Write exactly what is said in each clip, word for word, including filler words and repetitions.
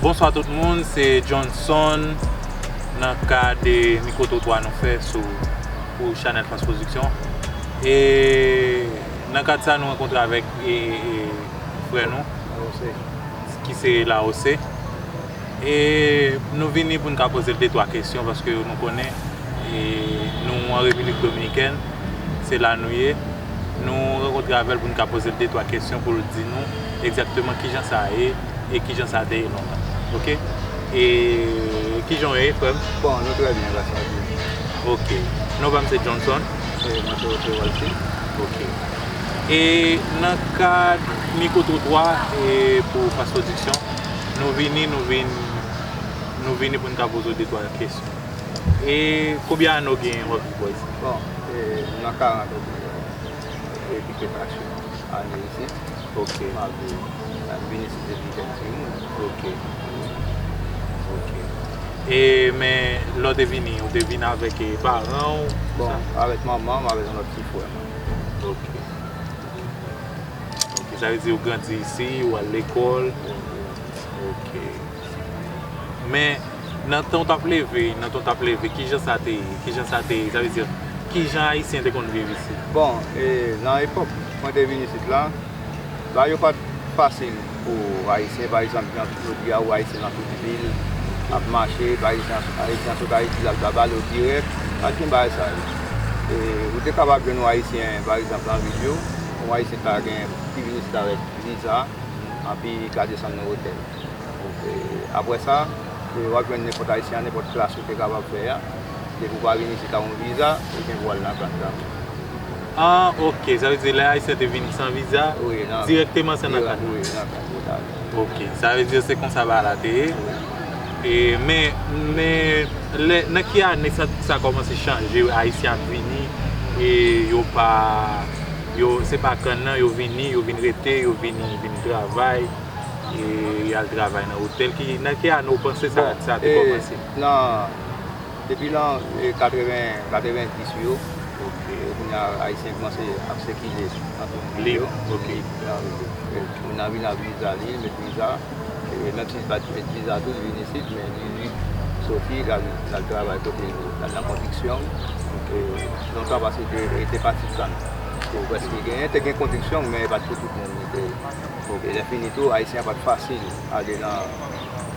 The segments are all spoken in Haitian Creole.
Bonswa tout moun, se Johnson nan kad de mikwo twotwa nou fè sou pou chanèl Fast Production. E nan kad sa nou rankontre avèk e, e, e, frè nou ki se Laose. E nou vini pou n ka poze l de twa kesyon paske nou konnen e nou an Repiblik Dominikèn, se la nou ye. Nou rankontre avè l pou n ka poze l de twa kesyon pou l di nou egzakteman kijan sa ye e kijan sa te ye lontan. Oke? E kijan w ye, frè m? Bon, nou trè byen, gras a Dye. Oke. Non pa m se Johnson. E mwen se José Walcy. Oke. E nan kad mikwo twotwa e pou Fast Production, nou vini, nou vin, nou vini pou n ka poze w de twa kesyon. E konbyen ane w genyen w ap viv bò isit? Bon, e, m nan karant ane, e, e, e, ane isit. Oke. M ap viv, m ap vin isit depi jèn timoun. Oke. Oke. E, men, lè w te vini, ou te vin avèk, e, paran w? Bon, avèk manman m, avèk yon lòt ti frè m. Oke. Oke, sa vle di ou grandi isi, ou al lekòl. Oke. Men, nan tan w t ap leve, nan tan w t ap leve, kijan sa te ye? Kijan sa te ye? Sa vle di, kijan Ayisyen te konn viv isit? Bon, e, nan epòk mwen te vin isit la, bagay yo pa t fasil pou Ayisyen, pa egzanp, jan jodi a ou Ayisyen nan tout vil, ap mache, pa egzanp, Ayisyen sot Ayiti, l ap ba bal yo dirèk, pa t gen bagay sa yo. E, ou te kapab jwenn yon Ayisyen, pa egzanp, nan vil yo, yon Ayisyen ta gen, ki vin isit avèk viza, anpi ka desann nan otèl. E, apre sa, e, w ap jwenn nenpòt Ayisyen, nenpòt klas ou te kapab fè a. Depi w pa vin isit ak yon viza, ou gen pou w al nan kan sa. Ah, oke. Sa vle di lè Ayisyen te vin san viza, wi, nan, dirèkteman se nan kan. Wi, nan kan yo t ale. Oke. Sa vle di se konsa bagay la te ye. Wi. E, men, men, lè, nan ki ane sa, sa kòmanse chanje, Ayisyen ap vini, e yo pa, yo, se pa kan nan, yo vini, yo vin rete, yo vini, vin travay, e y al travay nan otèl. Ki, nan ki ane w panse sa, bon, sa te, e, kòmanse? Nan, depi nan, e, katreven, katrevendis yo, oke, e, kounye a, Ayisyen kòmanse ap sikile nan tout vil yo. Lib, oke. Lib, nan vil yo. E, moun nan vin ak viza li, met viza. E, menm si li pa t met viza tou, li vin isit, men li, li soti, l al, l al travay kote l, l al nan konstriksyon. E, lontan pase te, te pati kann. Pou prèske genyen, te gen konstriksyon, men e pa t pou tout moun li te. E lè fini tou, Ayisyen an pa t fasil ale nan,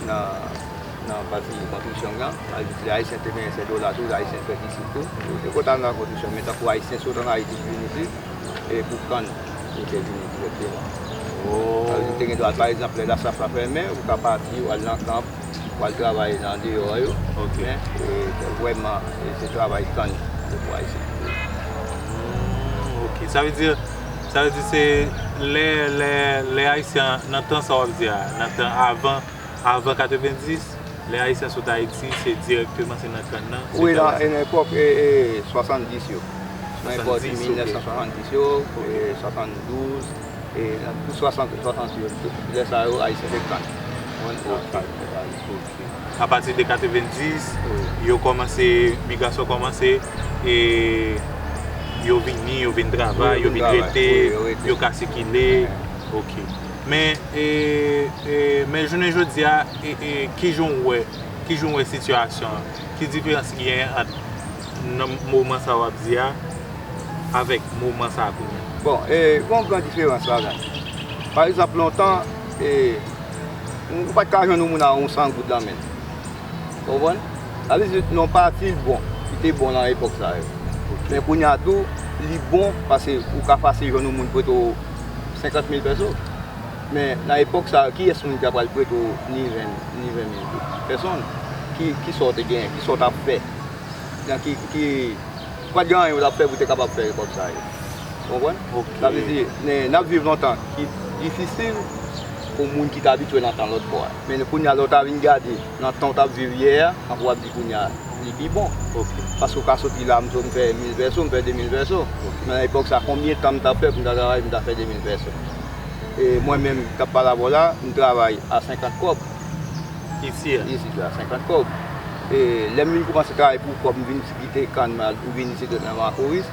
nan, nan pati konstriksyon an. Ayisyen te genyen sèl dola tou, Ayisyen fèt isit tou. Yo te konn al nan konstriksyon, men tankou Ayisyen sot ann Ayiti vin isit, e pou kann, yo te vini dirèkteman. Oh. Sa vle di, te gen dwa, pa egzanp, lè lasaf la fèmen, ou ka pati, ou al nan kanp, ou al travay nan deyò yo. Oke. Men, e, vrèman, e, se travay kann yo pou Ayisyen. Hmm, oke. Sa vle di, sa vle di se lè, lè, lè Ayisyen, nan tan sa w ap di a, nan tan avan, avan katrevendis, lè Ayisyen sot Ayiti, se dirèkteman se nan kann nan, se travay sa. Wi, nan, e, nan epòk, e, e, swasanndis yo. Nan epòk, swasanndis, oke. Mil nèf san swasanndis yo, e, swasanndouz, e, nan tout swasant, swasant yo, tout lè sa yo, Ayisyen te kann. Mwen, oke. Apati de katrevendis, wi, yo kòmanse, migrasyon kòmanse, e yo vini, yo vin travay, yo vin rete, wi, yo vin travay, wi, yo rete, yo ka sikile. Oke. Men, e, e, men jounen jodi a, e, e, kijan w wè, kijan w wè sitiyasyon an? Ki diferans ki genyen ant nan moman sa w ap di a avèk moman sa a kounye a? Bon, e, gon gran diferans ladan l. Pa egzanp, lontan, e, ou pa t ka jwenn yon moun a yon san goud nan men l. Konprann? Sa vle di, nan yon pati, l bon. Li te bon nan epòk sa yo. Oke. Men kounye a tou, li bon, paske ou ka fasil jwenn yon moun prete w senkant mil pèso. Men nan epòk sa yo, kiyès moun ki ta pral prete w ni ven, ni ven mil goud? Pèsonn. Ki, ki sa w te genyen? Ki sa w t ap fè? Nan ki, ki, ou pa t gen anyen w t ap fè pou w te kapab fè kòb sa yo. Ou konprann? Oke. Sa vle di, n, n ap viv nan tan ki difisil pou moun ki t abitye nan tan lòt bò a. Men kounye a, lè w ta vin gade nan tan w t ap viv yè a, ann w ap di kounye a, li pi bon. Oke. Paske w ka soti la, m sot, m fè mil pèso, m fè de mil pèso. Oke. Men nan epòk sa, konbyen tan m t ap fè pou m ta travay, pou m ta fè de mil pèso? E mwen menm, k ap pale avè w la, m travay a senkant kòb. Isi a? Isi a, senkant kòb. E lè m vin kòmanse travay pou kòb, m vin kite kann, m al, m vin isit nan Makoris.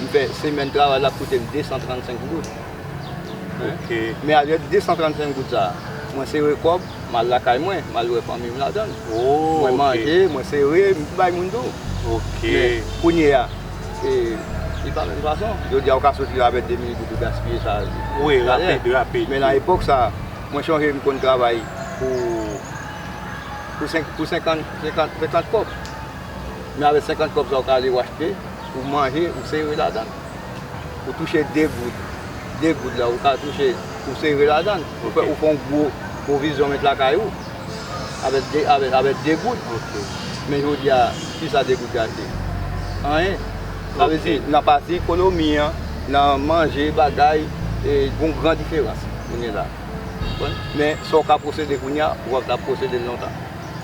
M fè semèn travay la koute m de san trannsenk goud. Ok. Men avèk de san trannsenk goud sa, mwen sere kòb, m al lakay mwen, m al wè fanmi m ladan l. Oh, mwen ok. Manje, mwen sere, m bay moun tou. Ok. Men kounye a, e, li pa menm fason. Jodi a, ou ka soti la avèk de mil goud, ou gaspiye sa. Wi, rapid, rapid. Men nan epòk sa, mwen chonje m konn travay pou, pou, senk, pou senkant, senkant, senkant kòb. Men avèk senkant kòb sa, ou ka ale w achte, ou manje, ou sere ladan l. Ou touche de goud. De goud la, ou ka touche, ou sere ladan l. Ou fè, ok, ou fè yon gwo pwovizyon met lakay ou. Avèk de, avèk, avèk de goud. Ok. Men jodi a, kisa de goud gache? Anyen. Sa vle di, nan pati ekonomi an, nan manje, bagay, e, gon gran diferans kounye la. Konprann? Men sa w ka posede kounye a, ou p ap ka posede l lontan.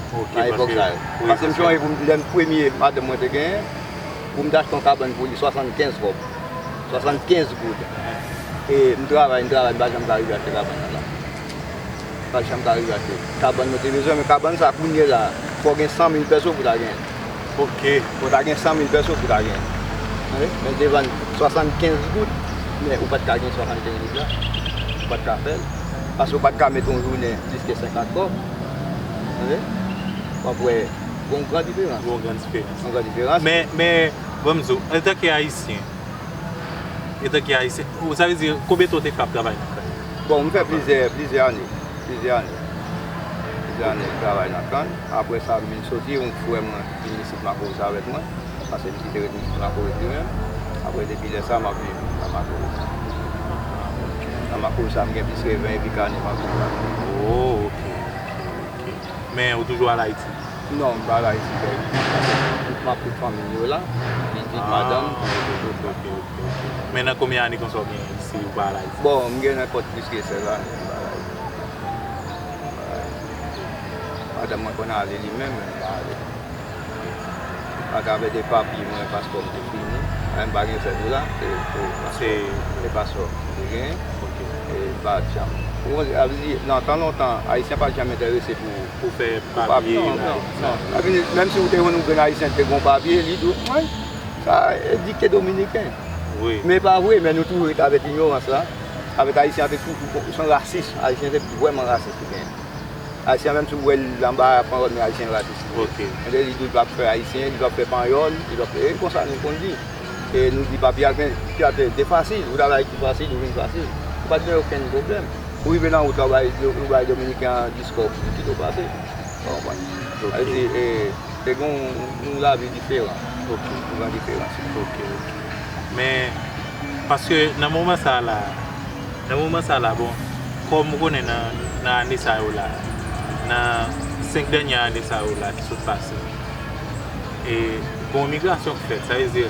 Ok, nan epòk sa yo. Paske m chonje pou m, lè m premye madanm mwen te genyen, pou m te achte yon kabann pou li, swasannkenz kòb. Swasannkenz goud. E m travay, m travay, m pa janm ka rive achte kabann nan la. M pa janm ka rive achte. Kabann mwen te bezwen, men kabann sa kounye la, fò w gen san mil pèso pou w ta genyen. Ok. Fò w ta gen san mil pèso pou w ta genyen. Tande? Men te vann swasannkenz goud, men ou pa t ka gen swasannkenz goud la. Ou pa t ka fè l. Paske ou pa t ka mete yon jounen plis ke senkant kòb. Tande? W ap wè, gon gran diferans. Gon gran diferans. Gon gran diferans. Men, men, ban m di w, antanke Ayisyen, antanke Ayisyen, ou, sa vle di, konbyen tan w te fè ap travay nan kay? Bon, m fè plizyè, plizyè ane. Plizyè ane. Plizyè ane m travay nan kann. Apre sa, m vin soti, yon frè mwen vin isit Makoris avèk mwen. Paske m kite ret isit Makoris li menm. Apre, depi lè sa, m ap viv nan Makoris. Nan Makoris sa, m gen plis ke ven e pik ane m ap viv la. Oh, ok, ok, ok. Men ou toujou al Ayiti? Non, m pa al Ayiti, bèl. M ap tout fanmi m yo la. Pitit, madanm. Ah, ok, ok, ok, ok. Men nan konbyen ane konsa w gen isi ou pa al Ayiti? Bon, m gen nenpòt plis ke sèz ane m pa al Ayiti. M pa al Ayiti. Madanm mwen konn ale li menm, men m pa ale. Atravè de papye mwen, paspò m te fini. Mwen m pa gen sèl la, e, e, paspò, e paspò m te gen. Ok. E m pa t janm. Ou konn, sa vle di, nan tan lontan, Ayisyen pa t janm enterese pou, pou fè papye, non, non, non. Sa vle di, menm si ou te jwenn yon grenn Ayisyen ki te gen yon papye, li di w, mwen, sa, e, dikte dominiken. Wi. Men e pa vre, men nou toujou rete avèk inyorans la. Avèk Ayisyen an te toujou, se yon rasis. Ayisyen se vrèman rasis li genyen. Ayisyen an, menm si w wè l anba a, ap pran wòl, men Ayisyen rasis li ye. Ok. Kote li di w li p ap fè Ayisyen, li p ap fè Panyòl, li p ap, e konsa nou konn di. E nou di papye a, men, papye a te, te fasil, ou t al Ayiti fasil, ou vin fasil. Ou pa t gen okenn pwoblèm. Ou rive nan wout la, ou bay, ou bay Dominiken an dis kòb, li kite w pase. Ou konprann? Ok. Sa vle di, e, te gen yon, yon lavi diferan. Ok. Yon gran diferans. Ok, ok. Men, paske nan moman sa la, nan moman sa la, bon, kòm ou konnen nan, nan ane sa yo la, nan senk dènye ane sa yo la ki sot pase, e, gon migrasyon k fèt, sa vle di,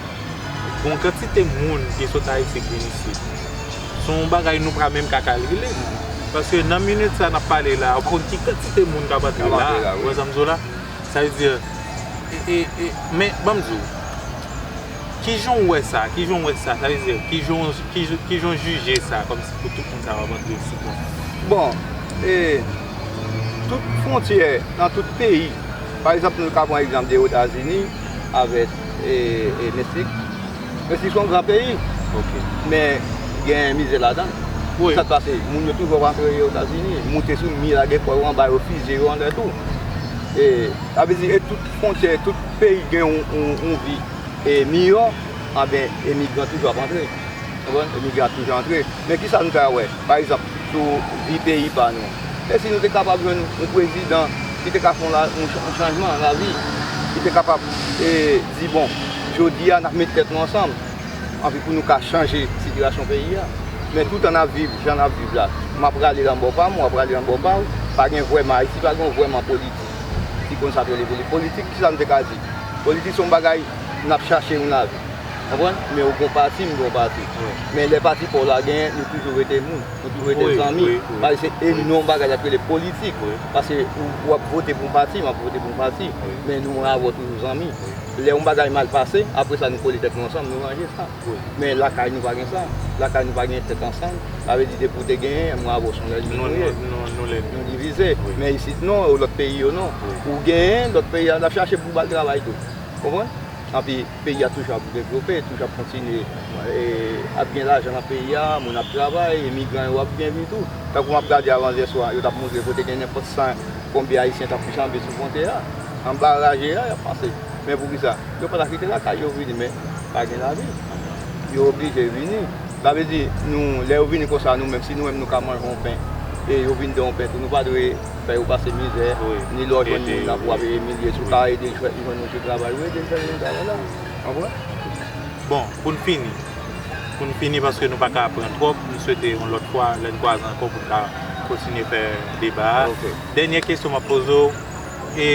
gon kantite moun ki sot Ayiti k vin isit. Se yon bagay nou pa menm ka kalkile. Paske nan minit sa n ap pale la, ou konn ki kantite moun k ap antre la, ou wè sa m di w la? Sa vle di, e, e, e, men, ban m di w, kijan w wè sa? Kijan w wè sa? Sa vle di, kijan, kijan, kijan w jije sa, kòmsi pou tout moun sa yo ap antre isit la? Bon, e, tout fwontyè nan tout peyi, pa egzanp, nou ka pran egzanp de Etazini avèk, e, e, Meksik. Meksik se yon gran peyi, ok, men gen mizè ladan l. Wi. Sa k pase? Moun yo toujou ap antre Etazini, moute sou mi, lage kò yo anba, yo fizye yo anlè tou. E, sa vle di, e tout fwontyè, tout peyi gen yon, yon, yon vi, e, miyò, anben, emigran toujou ap antre. Konprann? Emigran toujou antre. Men kisa nou ta wè? Pa egzanp, sou vi peyi pa nou. E si nou te kapab jwenn yon prezidan ki te ka fè yon la, yon ch-, yon chanjman nan lavi, ki te kapab, e, di, bon, jodi a, n ap met tèt nou ansanm, anpi pou nou ka chanje sitiyasyon peyi a. Men toutan n ap viv, jan n ap viv la, m ap rale nan bò pa m, w ap rale nan bò pa w, pa gen vrèman, Ayiti pa gen vrèman politik. Si konn sa t rele politik, kisa nou te ka di? Politik se yon bagay n ap chache yon lavi. Konprann? Men ou gon pati, m gon pati. Wi. Men lè pati pa w la genyen, nou toujou rete moun. Nou toujou rete zanmi. Wi, wi, wi. Paske se e non bagay la k rele politik. Wi. Paske ou, w ap vote pou yon pati, m ap vote pou yon pati. Wi. Men nou, mwen avè w toujou zanmi. Wi. Lè yon bagay mal pase, apre sa, nou kole tèt nou ansanm, nou ranje sa. Wi. Men lakay nou pa gen sa. Lakay nou pa gen tèt ansanm. Sa vle di, depi w te genyen, mwen avè w se yon lènmi nou ye. Nou, nou, nou lènmi. Nou divize. Wi. Men isit, non, lòt peyi yo, non. Wi. Ou genyen, lòt peyi a, l ap chache pou ba l travay tou. Konprann? Anpi peyi a toujou ap devlope, toujou ap kontinye, e, ap gen lajan nan peyi a, moun ap travay, emigran yo ap byen vini tou. Tankou m ap gade avan yè swa, yo t ap montre kote gen nenpòt san konbyen Ayisyen t ap janbe sou fwontyè a. Anba raje a, y ap pase. Men poukisa? Yo pa ta kite lakay yo vini, men pa gen lavi. Yo oblije vini. Sa vle di, nou, lè yo vini konsa, nou menm, si nou menm nou ka manje yon pen, e yo vin de yon pen tou, nou pa dwe fè yo pase mizè, ni lè w jwenn moun nan pou w ap imilye, si w ka ede l jwenn yon ti travay, ou ede l fè yon travay la. Konprann? Bon, pou n fini, pou n fini, paske nou pa ka pran twòp, m swete yon lòt fwa, lè n kwaze ankò, pou n ka kontinye fè deba a. Dènye kesyon m ap poze w, e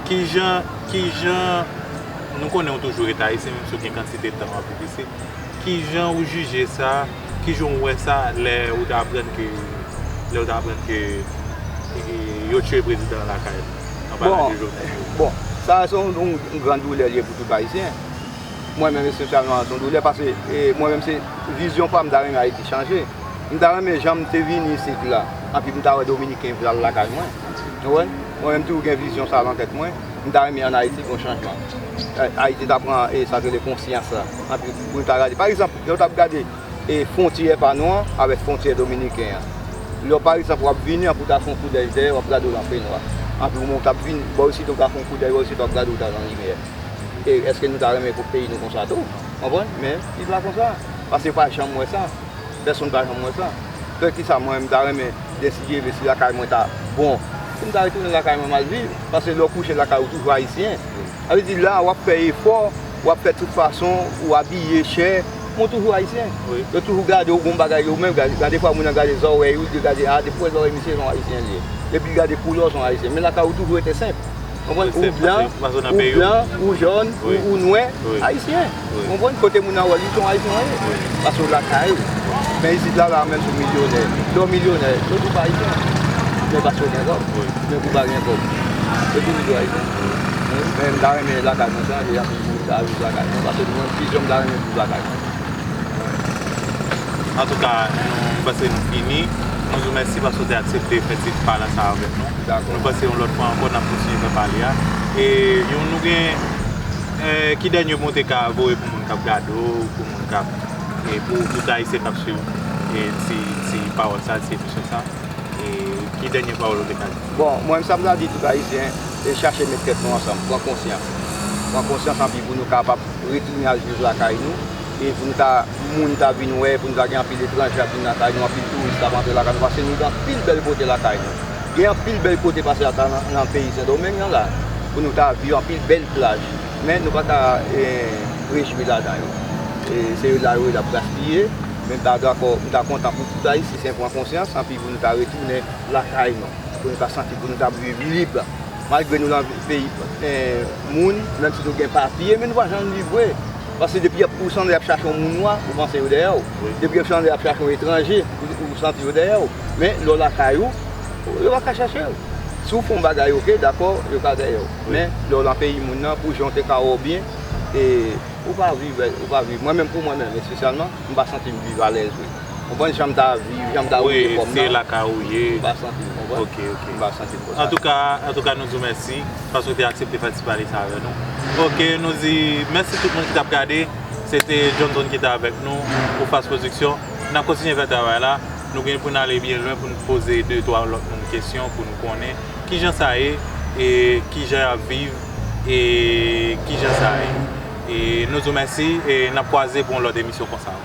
kijan, kijan, nou konnen w toujou rete Ayiti, menm si w gen kantite tan w ap viv isit, kijan ou jije sa? Kijan ou wè sa lè ou te aprann ke, lè ou te aprann ke, e, yo tiye prezidan an lakay li, an palan de Jovenel Moïse? Bon, sa se yon, yon, yon gran doulè li ye pou tout Ayisyen. Mwen menm espesyalman, se yon doulè paske, e, mwen menm se vizyon pa m, m ta renmen Ayiti chanje. M ta renmen jan m te vini isit la, anpi m ta wè Dominiken vle al lakay mwen. Ou konprann? Mwen menm toujou gen vizyon sa nan tèt mwen. M ta renmen ann Ayiti gen yon chanjman. Ay-, Ayiti ta pran, e, sa k rele konsyans la. Anpi pou nou ta gade. Pa egzanp, lè w t ap gade, e, fwontyè pa nou an avèk fwontyè dominiken an. Lè w, pa egzanp, w ap vini, anpi w ta fè yon koudèy dèyè, w ap gade w nan fenwa. Anpi w menm w t ap vin bò isit, w ta fè yon koudèy bò isit, w ap gade w ta nan limyè. E èske nou ta renmen pou peyi nou konsa tou? Konprann? Men li pa konsa. Paske pa janm wè sa. Pèsonn pa janm wè sa. Fè kisa mwen menm m ta renmen, Dye si Dye vle, si lakay mwen ta bon, pou m ta retounen lakay mwen m al viv. Paske lè w kouche lakay ou toujou ayisyen. Sa vle di la w ap fè efò, w ap fè tout fason, ou abiye chè, men w toujou ayisyen. Yo toujou gade w gon bagay yo menm, gade, gade fwa moun nan gade zòrèy ou, li gade a, depi w wè zòrèy misye se yon ayisyen li ye. Depi l gade koulè w se yon ayisyen. Men lakay ou toujou rete senp. Konprann? Ou blan, ou blan, ou jòn, ou, ou nwè, ayisyen. Konprann? Kote moun nan wè li, se yon ayisyen w ye. Paske w lakay ou. Men isit la, la menm si w milyonè. Lè w milyonè, yo tou pa ayisyen. Men paske w gen kòb. Men pou w pa gen kòb, yo tou toujou ayisyen. Men m ta renmen lakay mwen chanje, anpil moun ta viv lakay mwen. Paske mwen, vizyon m ta renmen viv lakay mwen. Antouka, nou, m panse nou fini. Nou di w mèsi paske w te aksepte fè ti pale sa avèk nou. Nou panse yon lòt fwa ankò, n ap kontinye fè pale a. E yon, nou gen, e, ki dènye mo w te ka voye pou moun k ap gade w, pou moun k ap, e pou tout Ayisyen k ap swiv, e ti, ti pawòl sa, ti emisyon sa? E ki dènye pawòl ou te ka di? Bon, mwen, sa m ta di tout Ayisyen, e chache met tèt nou ansanm, pran konsyans. Pran konsyans anpi pou nou kapab retounen al viv lakay nou, e pou nou ta, moun ta vin wè, pou nou ta gen anpil etranje ap vin lakay nou, anpil touris ap antre lakay nou, paske nou gen anpil bèl kote lakay nou. Gen anpil bèl kote pase ata nan, nan peyi Sendomeng nan la, pou nou ta viv, anpil bèl plaj. Men nou pa ka, e, rejwi ladan yo. E se yo la yo la ap gaspiye, men m ta dakò, m ta kontan pou tout Ayisyen pran konsyans, anpi pou nou ta retounen lakay nou, pou nou ta santi, pou nou ta viv lib. Malgre nou nan peyi, eh, moun, menm si nou gen papye, men nou pa janm viv vre. Paske depi y ap, ou sanble y ap chache yon moun nwa, ou panse yo dèyè w. Depi y ap sanble y ap chache yon etranje, ou, ou santi yo dèyè w. Men lè w lakay ou, yo pa ka chache w. Si w fè yon bagay, oke, dakò, yo ka dèyè w. Men lè w nan peyi moun nan, pou jan w te ka wè w byen, e ou pa viv, ou pa viv. Mwen menm, pou mwen menm espesyalman, m pa santi m viv alèz vre. Konprann jan m ta viv, jan m ta woule kò m nan. Wi, se lakay ou ye. M pa santi m, konprann? Ok, ok. M pa santi m konsa. Antouka, antouka, nou di w mèsi paske w te aksepte fè ti pale sa avè nou. Ok, nou di mèsi tout moun ki t ap gade. Se te Johnson ki te avèk nou pou Fas Production. N ap kontinye fè travay la. Nou gen pou n ale byen lwen pou n poze de, twa lòt moun kesyon pou n konnen kijan sa ye, e kijan y ap viv, e kijan sa ye. E nou di w mèsi, e n ap kwaze pou yon lòt emisyon konsa.